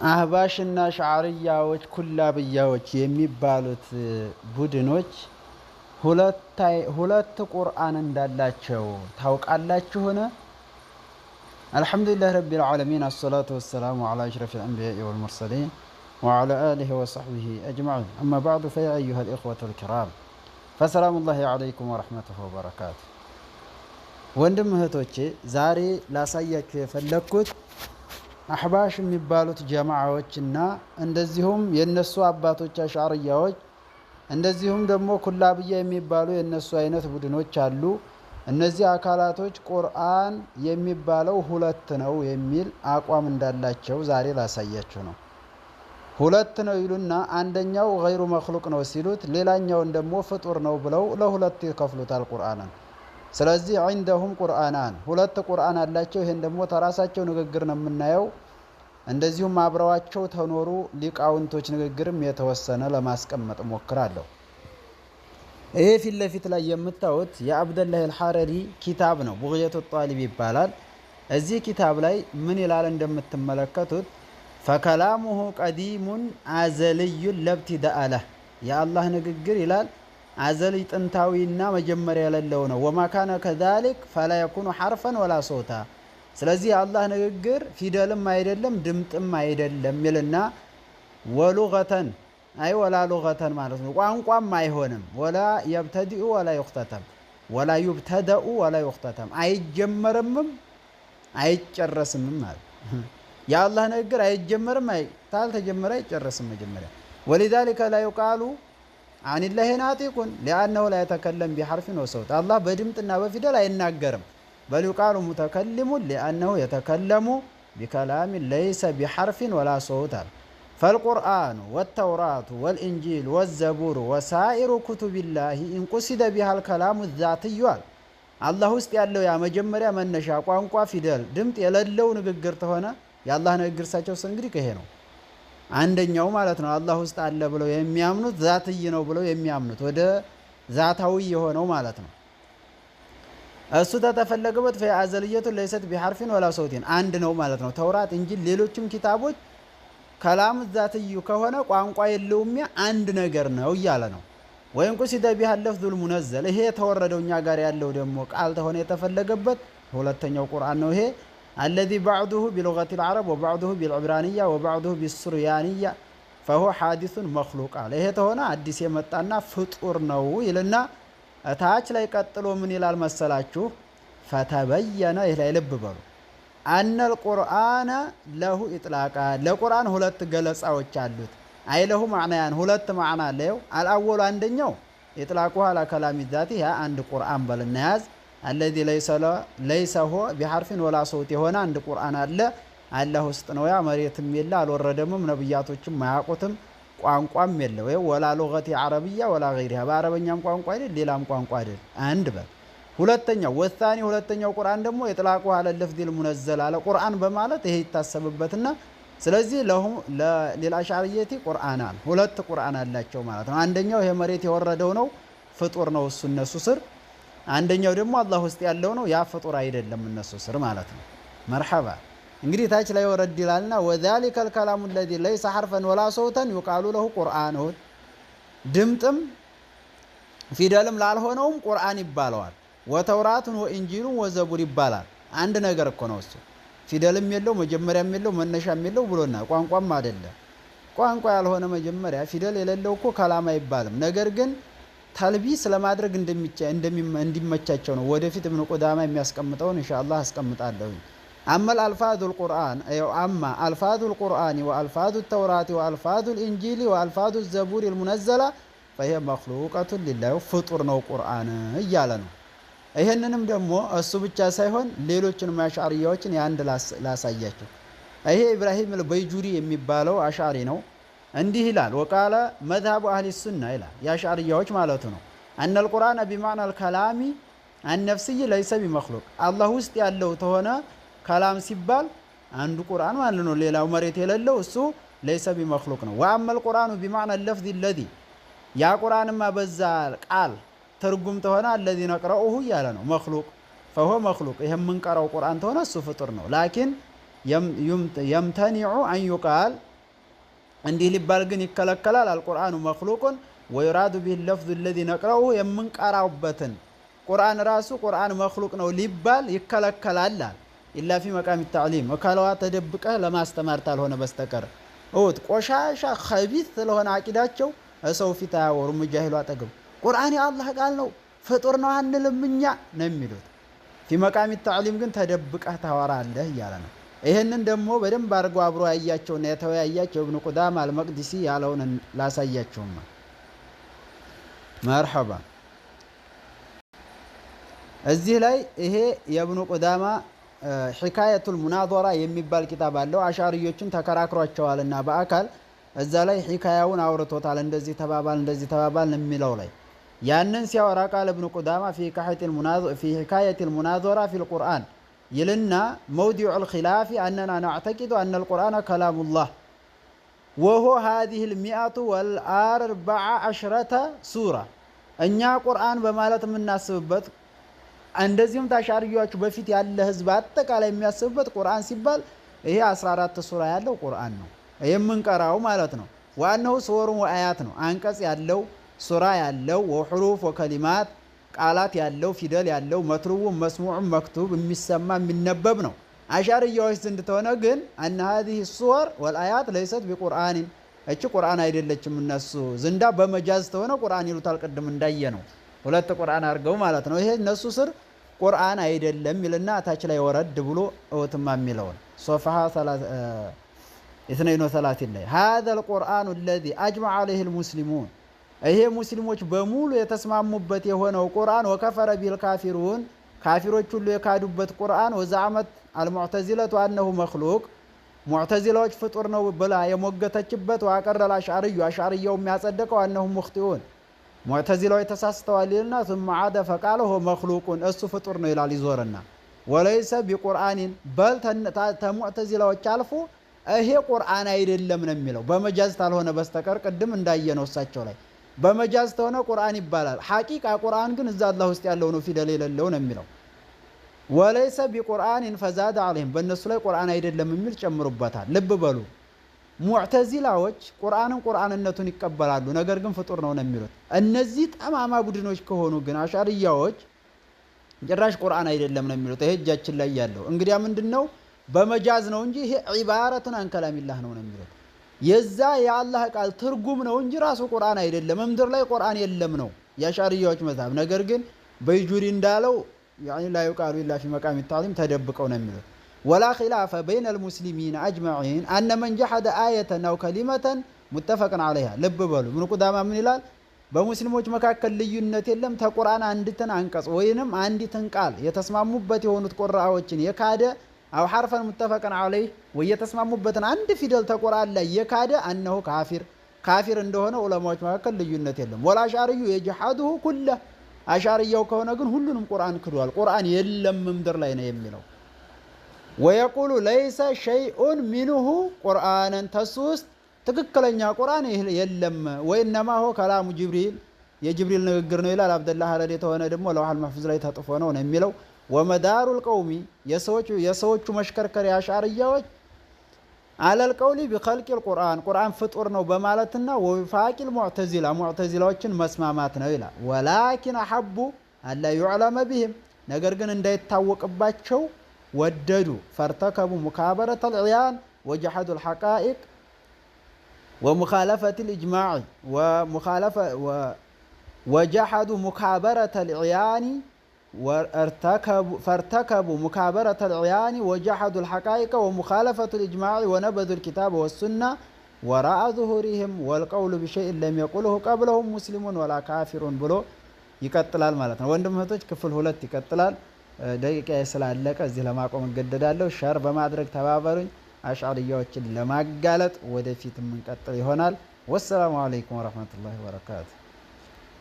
አህባሽና ሻዕርያዎች ኩላብያዎች የሚባሉት ቡድኖች ሁለት ቁርአን እንዳላቸው ታውቃላችሁን? አልሐምዱሊላህ ረቢል ዓለሚን፣ አሰላቱ ወሰላሙ ዐላ አሽረፊል አንቢያኢ ወልሙርሰሊን ወዐላ አሊሂ ወሰሕቢሂ አጅማዒን፣ አማ ባዕዱ፣ ፈያ አዩሀል ኢኽወቱል ኪራም፣ ፈሰላሙላሂ ዐለይኩም ወረሕመቱሁ ወበረካቱ። ወንድም እህቶቼ፣ ዛሬ ላሳያችሁ የፈለግኩት አሕባሽ የሚባሉት ጀማዓዎችና እንደዚሁም የእነሱ አባቶች አሽዓርያዎች፣ እንደዚሁም ደግሞ ኩላብያ የሚባሉ የእነሱ አይነት ቡድኖች አሉ። እነዚህ አካላቶች ቁርአን የሚባለው ሁለት ነው የሚል አቋም እንዳላቸው ዛሬ ላሳያችሁ ነው። ሁለት ነው ይሉና አንደኛው ገይሩ መክሉቅ ነው ሲሉት፣ ሌላኛውን ደግሞ ፍጡር ነው ብለው ለሁለት ይከፍሉታል ቁርአንን። ስለዚህ ዒንደሁም ቁርአናን፣ ሁለት ቁርአን አላቸው። ይሄን ደግሞ ተራሳቸው ንግግር ነው የምናየው። እንደዚሁም አብረዋቸው ተኖሩ ሊቃውንቶች ንግግርም የተወሰነ ለማስቀመጥ ሞክራለሁ። ይሄ ፊት ለፊት ላይ የምታዩት የአብደላህ አልሐረሪ ኪታብ ነው። ቡግየቱ ጣሊብ ይባላል። እዚህ ኪታብ ላይ ምን ይላል? እንደምትመለከቱት ፈከላሙሁ ቀዲሙን አዘልዩን ለብቲዳአ ለህ፣ የአላህ ንግግር ይላል አዘልይ ጥንታዊና መጀመሪያ የሌለው ነው። ወማ ካነ ከዛሊክ ፈላ የኩኑ ሐርፈን ወላ ሶታ። ስለዚህ የአላህ ንግግር ፊደልም አይደለም ድምጥም አይደለም ይልና ወሉገተን አይ ወላ ሉገተን ማለት ነው፣ ቋንቋም አይሆንም። ወላ የብተዲኡ ወላ ዩክተተም፣ ወላ ዩብተደኡ ወላ ዩክተተም፣ አይጀመርምም አይጨረስምም ማለት። የአላህ ንግግር አይጀመርም፣ ታልተጀመረ አይጨረስም መጀመሪያ። ወሊዛሊከ ላ ዩቃሉ አኒላሂ ናጢቁን ሊአነሁ ላ የተከለም ቢሐርፊን ወሰውት፣ አላህ በድምጥና በፊደል አይናገርም። በል ዩቃሉ ሙተከሊሙን ሊአነሁ የተከለሙ ቢከላሚን ለይሰ ቢሐርፊን ወላ ሰውት አለ። ፈልቁርአኑ ወተውራቱ ወልኢንጂል ወዘቡር ወሳኢሩ ኩቱቢላሂ እንቁሲደ ቢሃል ከላሙ ዛትዩ አለ። አላህ ውስጥ ያለው ያ መጀመሪያ መነሻ ቋንቋ፣ ፊደል፣ ድምጥ የሌለው ንግግር ተሆነ የአላህ ንግግር እሳቸው እንግዲህ ይሄ ነው አንደኛው ማለት ነው። አላህ ውስጥ አለ ብለው የሚያምኑት፣ ዛትይ ነው ብለው የሚያምኑት፣ ወደ ዛታዊ የሆነው ማለት ነው። እሱ ተተፈለገበት ፈአዘልየቱ ለይሰት ቢሐርፊን ወላ ሰውቲን አንድ ነው ማለት ነው። ተውራት፣ እንጂል፣ ሌሎችም ኪታቦች ከላም ዛትዩ ከሆነ ቋንቋ የለውም አንድ ነገር ነው እያለ ነው። ወይም ቁሲደ ቢሃ ለፍዙል ሙነዘል፣ ይሄ የተወረደው እኛ ጋር ያለው ደግሞ ቃል ተሆነ የተፈለገበት ሁለተኛው ቁርአን ነው። ይሄ አለዚ ባዕዱሁ ቢሉገት ልዓረብ ወባዕዱሁ ቢልዕብራንያ ወባዕዱሁ ቢሱርያንያ ፈሁ ሓዲሱን መክሉቅ አለ። ይሄ ተሆነ አዲስ የመጣና ፍጡር ነው ይልና ታች ላይ ቀጥሎ ምን ይላል መሰላችሁ? ፈተበየነ፣ ይህ ላይ ልብ በሉ፣ አነል ቁርአነ ለሁ ኢጥላቃ፣ ለቁርአን ሁለት ገለጻዎች አሉት። አይ ለሁ ማዕናያን፣ ሁለት ማዕና አለው። አልአወሉ አንደኛው ኢጥላቁ አላ ከላሚ ዛቲ፣ ያ አንድ ቁርአን በልና ያዝ፣ አለዚ ለይሰ ሆ ቢሐርፊን ወላ ሰውት የሆነ አንድ ቁርአን አለ። አላህ ውስጥ ነው፣ ያ መሬትም የለ አልወረደምም፣ ነብያቶችም አያውቁትም፣ ቋንቋም የለው፣ ወላ ሉገቲ ዓረብያ ወላ ገይሪሃ፣ በአረበኛም ቋንቋ አይደል ሌላም ቋንቋ አይደል። አንድ በል። ሁለተኛው ወሳኒ ሁለተኛው ቁርአን ደግሞ የጥላቁ አለ ለፍዚል ሙነዘል አለ፣ ቁርአን በማለት ይሄ ይታሰብበትና ስለዚህ ለሁ ለአሽዓሪየቲ ቁርአናን፣ ሁለት ቁርአን አላቸው ማለት ነው። አንደኛው ይሄ መሬት የወረደው ነው፣ ፍጡር ነው እሱ እነሱ ስር፣ አንደኛው ደግሞ አላህ ውስጥ ያለው ነው፣ ያ ፍጡር አይደለም እነሱ ስር ማለት ነው። መርሐባ፣ እንግዲህ ታች ላይ ወረድ ይላልና ወዛሊከ ልከላሙ ለዚ ለይሰ ሐርፈን ወላ ሰውተን ዩቃሉ ለሁ ቁርአን፣ ድምጥም ፊደልም ላልሆነውም ቁርአን ይባለዋል። ወተውራቱን ወኢንጂሉን ወዘቡር ይባላል። አንድ ነገር እኮ ነው እሱ። ፊደልም የለው፣ መጀመሪያም የለው፣ መነሻም የለው ብሎና ቋንቋም አይደለም። ቋንቋ ያልሆነ፣ መጀመሪያ ፊደል የሌለው እኮ ከላም አይባልም። ነገር ግን ተልቢስ ለማድረግ እንዲመቻቸው ነው። ወደፊት እብን ቁዳማ የሚያስቀምጠውን ኢንሻአላህ አስቀምጣለሁ። አመል አልፋዙል ቁርአን፣ አማ አልፋዙል ቁርአኒ ወአልፋዙ ተውራቲ ወአልፋዙ ልኢንጂሊ ወአልፋዙ ዘቡር ልሙነዘላ ፈሂየ መክሉቀቱን ሊላህ፣ ፍጡር ነው ቁርአን እያለ ነው። ይህንንም ደግሞ እሱ ብቻ ሳይሆን ሌሎችንም አሽዓሪያዎችን የአንድ ላሳያቸው። ይሄ ኢብራሂም አልበይጁሪ የሚባለው አሽዓሪ ነው። እንዲህ ይላል፣ ወቃለ መዝሀቡ አህሊ ሱና ይላል፣ የአሽዓሪያዎች ማለቱ ነው። አነ ልቁርአን ቢማዕና ልከላሚ አነፍስይ ለይሰ ቢመክሉቅ፣ አላህ ውስጥ ያለው ተሆነ ከላም ሲባል አንዱ ቁርአን ማለት ነው። ሌላው መሬት የሌለው እሱ ለይሰ ቢመክሉቅ ነው። ወአመ ልቁርአኑ ቢማዕና ለፍዝ ለዚ፣ ያ ቁርአንማ በዛ ቃል ትርጉም ተሆነ አለዚ ነቅረኡሁ እያለ ነው፣ መክሉቅ ፈሆ መክሉቅ፣ ይህ የምንቀራው ቁርአን ተሆነ እሱ ፍጡር ነው። ላኪን የምተኒዑ አን ዩቃል እንዲህ ሊባል ግን ይከለከላል። القرآن مخلوق ويراد به اللفظ الذي نقرأه የምንቀራውበትን ቁርአን ራሱ ቁርአን مخلوق ነው ሊባል ይከለከላል። إلا في مقام التعليم ወካለዋ ተደብቀህ ለማስተማር ታልሆነ በስተቀር እውት ቆሻሻ خبيث ስለሆነ አቂዳቸው ሰው ፊት አያወሩም። ጃሂሉ አጠገብ ቁርአን የአላህ ቃል ነው ፍጡር ነው አንልም እኛ ነው የሚሉት። في مقام التعليم ግን ተደብቀህ ታወራለህ እያለ ነው። ይሄንን ደግሞ በደንብ አድርጎ አብሮ ያያቸውና የተወያያቸው ኢብኑ ቁዳማ አልመቅዲሲ ያለውን ላሳያቸውማ። مرحبا እዚህ ላይ ይሄ የኢብኑ ቁዳማ حكاية المناظرة የሚባል ኪታብ አለው። አሻሪዮችን ተከራክሯቸዋልና በአካል እዛ ላይ ሒካያውን አውርቶታል። እንደዚህ ተባባል እንደዚህ ተባባል የሚለው ላይ ያንን ሲያወራ قال ابن قدامة في حكاية المناظرة في القرآن ይልና موضع الخلاف أننا نعتقد أن القرآن كلام الله وهو هذه 114 سورة። እኛ ቁርአን በማለት የምናስብበት እንደዚሁም ታሻሪዮቹ በፊት ያለ ህዝብ አጠቃላይ የሚያስብበት ቁርአን ሲባል ይሄ 14 ሱራ ያለው ቁርአን ነው የምንቀራው ማለት ነው። وأنه سور وآيات ነው አንቀጽ ያለው ሱራ ያለው وحروف وكلمات ቃላት ያለው ፊደል ያለው متلو مسموع مكتوب የሚሰማ የሚነበብ ነው። አሻርያዎች ዘንድ ተሆነ ግን أن هذه السور والآيات ليست بقرآن እቺ ቁርአን አይደለችም። እነሱ ዘንዳ በ مجاز ተሆነ ቁርአን ይሉታል። ቅድም እንዳየ ነው ሁለት ቁርአን አድርገው ማለት ነው። ይሄ እነሱ ስር ቁርአን አይደለም ይልና ታች ላይ ወረድ ብሎ እውትማ የሚለውን صفحة 32 ላይ هذا القرآن الذي أجمع عليه المسلمون ይሄ ሙስሊሞች በሙሉ የተስማሙበት የሆነው ቁርአን وكفر به الكافرون ካፊሮች ሁሉ የካዱበት ቁርአን وزعمت المعتزلة أنه مخلوق ሙዕተዚላዎች ፍጡር ነው ብላ የሞገተችበት وأقر الأشعري አሽዓሪያው የሚያጸደቀው أنهم مخطئون ሙዕተዚላዎች ተሳስተዋል ይልና ثم عاد فقال هو مخلوق እሱ ፍጡር ነው ይላል ይዞርና وليس بقرآن በል ተሙዕተዚላዎች አልፎ ይሄ ቁርአን አይደለም ነው የሚለው በ مجاز ታልሆነ በስተቀር ቅድም እንዳየነው እሳቸው ላይ በ مجاز ተሆነ ቁርአን ይባላል። حقيقة ቁርአን ግን እዛ አላህ ውስጥ ያለው ነው ፊደል የሌለው ነው የሚለው። وليس بقرآن فزاد عليهم በእነሱ ላይ ቁርአን አይደለም የሚል ጨምሩበታል። ልብ በሉ ሙዕተዚላዎች ቁርአንን ቁርአንነቱን ይቀበላሉ፣ ነገር ግን ፍጡር ነው ነው የሚሉት። እነዚህ ጠማማ ቡድኖች ከሆኑ ግን አሻርያዎች ጭራሽ ቁርአን አይደለም ነው የሚሉት። ይሄ እጃችን ላይ ያለው እንግዲያ ምንድነው በ مجاز ነው እንጂ ይሄ عبارة عن كلام الله ነው ነው የሚሉት። የዛ የአላህ ቃል ትርጉም ነው እንጂ ራሱ ቁርአን አይደለም። ምድር ላይ ቁርአን የለም ነው የአሻርያዎች መዝሀብ። ነገር ግን በይጁሪ እንዳለው يعني لا يقال إلا في مقام التعليم ተደብቀው ነው የሚሉት። ولا خلاف بين المسلمين أجمعين أن من جحد آية أو كلمة متفق عليها። ልብ በሉ ኢብኑ ቁዳማ ምን ይላል? በሙስሊሞች መካከል ልዩነት የለም ተቁርአን አንዲትን አንቀጽ ወይንም አንዲትን ቃል የተስማሙበት የሆኑት ቁርአዎችን የካደ أو حرفا متفقا عليه ወይ የተስማሙበትን አንድ ፊደል ተቁርአን ላይ የካደ أنه كافر ካፊር እንደሆነ ዑለማዎች መካከል ልዩነት የለም። والأشعري يجحده كله አሻርያው ከሆነ ግን ሁሉንም ቁርአን ክዷል። ቁርአን የለም ምድር ላይ ነው የሚለው። ويقول ليس شيء منه قرآنا ተሱ ውስጥ ትክክለኛ ቁርአን የለም። وإنما هو كلام جبريل የጅብሪል ንግግር ነው ይላል። አብደላህ ሀረሪ የተሆነ ደግሞ اللوح المحفوظ ላይ ተጥፎ ነው ነው የሚለው። ومدار القوم የሰዎቹ መሽከርከሪያ አሻርያዎች على القول بخلق القرآن ቁርአን ፍጡር ነው በማለትና ووفاق المعتزلة ሙዕተዚላዎችን መስማማት ነው ይላል። ولكن أحبوا ألا يعلم بهم ነገር ግን እንዳይታወቅባቸው ወደዱ። فارتكبوا مكابرة العيان وجحدوا الحقائق ومخالفة الإجماع وجحدوا مكابرة العيان فارتكبوا مكابرة العيان وجحدوا الحقائق ومخالفة الإجماع ونبذوا الكتاب والسنة وراء ظهورهم والقول بشيء لم يقله قبلهم مسلم ولا كافر ብሎ ይቀጥላል ማለት ነው። ወንድም እህቶች ክፍል ሁለት ይቀጥላል። ደቂቃ ስላለቀ እዚህ ለማቆም እገደዳለሁ። share በማድረግ ተባበሩኝ። አሽዓሪያዎችን ለማጋለጥ ወደፊት የምንቀጥል ይሆናል። والسلام عليكم ورحمة الله وبركاته።